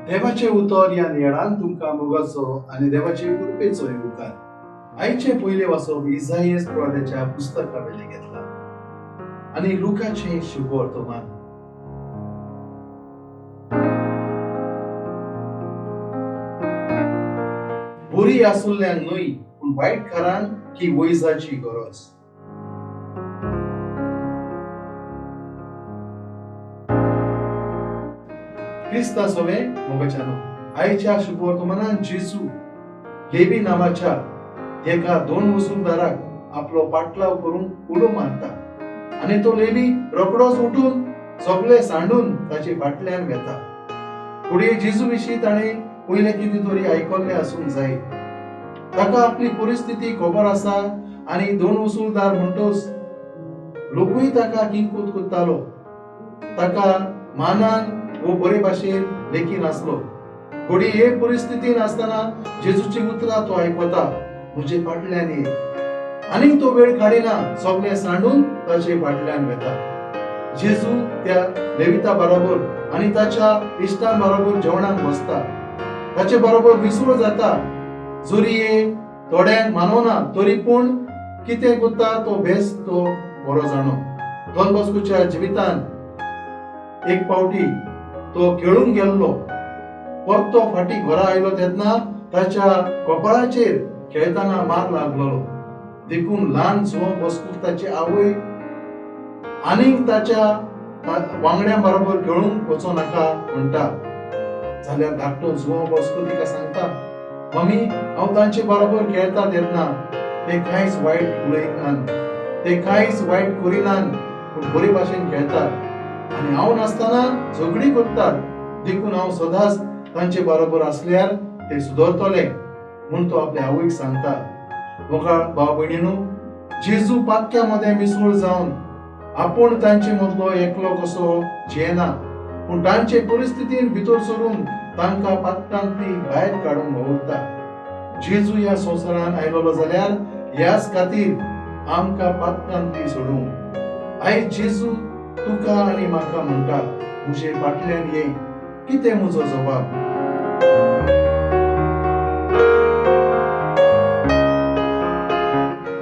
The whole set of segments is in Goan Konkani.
देवाचें उतर ह्या नियाळान तुमकां मोगाचो आनी देवाचे कृपेचो येवकार. आयचें पयलें वाचप इजायस प्रवाद्याच्या पुस्तका वेलें घेतला आनी लुकाचें शुभवर्तमान. बरी आसुल्ल्यांक न्हय पूण वायटकारांक ही वैजाची गरज. क्रिस्ता सोवे मोगाच्यानो, आयच्या शुभवर्तमानान जेजू लेबी नांवाच्या एका दोन वसूलदाराक आपलो पाटलाव करूंक उलो मारता आनी तो लेबी रोखडोच उठून सगळे सांडून ताचे फाटल्यान वेता. घडये जेजू विशीं ताणें पयलें कितें तरी आयकल्लें आसूंक जाय. ताका आपली परिस्थिती खबर आसा आनी दोन वसूलदार म्हणटच लोकूय ताका किंकूत करतालो. ताका मानान वो बरे भाशेन लेखी नासलो. घडये हे परिस्थितीन आसतना जेजूची उतरां तो आयकता, म्हजे फाटल्यान ये. आनीक तो वेळ काडिना, सगळें सांडून ताचे फाटल्यान वेता. जेजू त्या लेविता बरोबर आनी ताच्या इश्टां बरोबर जेवणाक बसता, ताचे बरोबर विसरो जाता. जरी हे थोड्यांक मानवना तरी पूण कितें करता तो बेस तो बरो जाणो. दोन बॉस्कोच्या जिवितान एक पावटी तो खेळूंक गेल्लो, परतो फाटी घरा आयलो तेन्ना ताच्या कपाळाचेर खेळटना मार लागलेलो. देखून ल्हान जुवांव बॉस्कोक ताची आवय आनीक ताच्या वांगड्यां बरोबर खेळूंक वचो नाका म्हणटा. जाल्यार धाकटो जुवांव बॉस्को तिका सांगता, मम्मी हांव तांचे बरोबर खेळटा तेन्ना ते कांयच वायट उलयनात, ते कांयच वायट करिनात, पूण बरे भाशेन खेळटात आनी हांव नासतना झगडी करतात. देखून हांव सदांच तांचे बरोबर आसल्यार ते सुदरतले म्हूण तो आपल्या आवयक सांगता. मोगाळ भाव भयणीनू, जेजू पातक्या मदें मिसळ जावन आपूण तांचे मदलो एकलो कसो जियेना, पूण तांचे परिस्थितीन भितर सरून तांकां पातकांतली भायर काडूंक वावुरता. जेजू ह्या संवसारान आयलोलो जाल्यार ह्याच खातीर, आमकां पातकांतली सोडूंक. आयज जेजू तुका आनी म्हाका म्हणटा, म्हजे फाटल्यान ये. कितें म्हजो जबाब?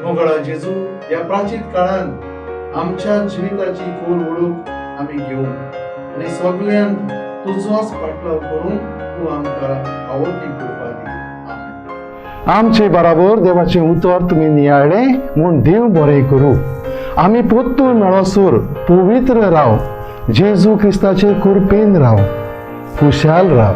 मोगाळा जेजू, ह्या प्राचीन काळान आमच्या जिविताची खोल वळख आमी घेवंक आनी सगळ्यांत तुजोच फाटलाव करून तूं आमकां आवडटी कृपा दी. आमेन. आमचे बराबर देवाचें उतर तुमी नियाळ्ळें म्हूण देव बरें करूं. आमी पोत्तून मेळोसर पवित्र राव, जेजू क्रिस्ताचे कृपेन राव, खुशाल राव.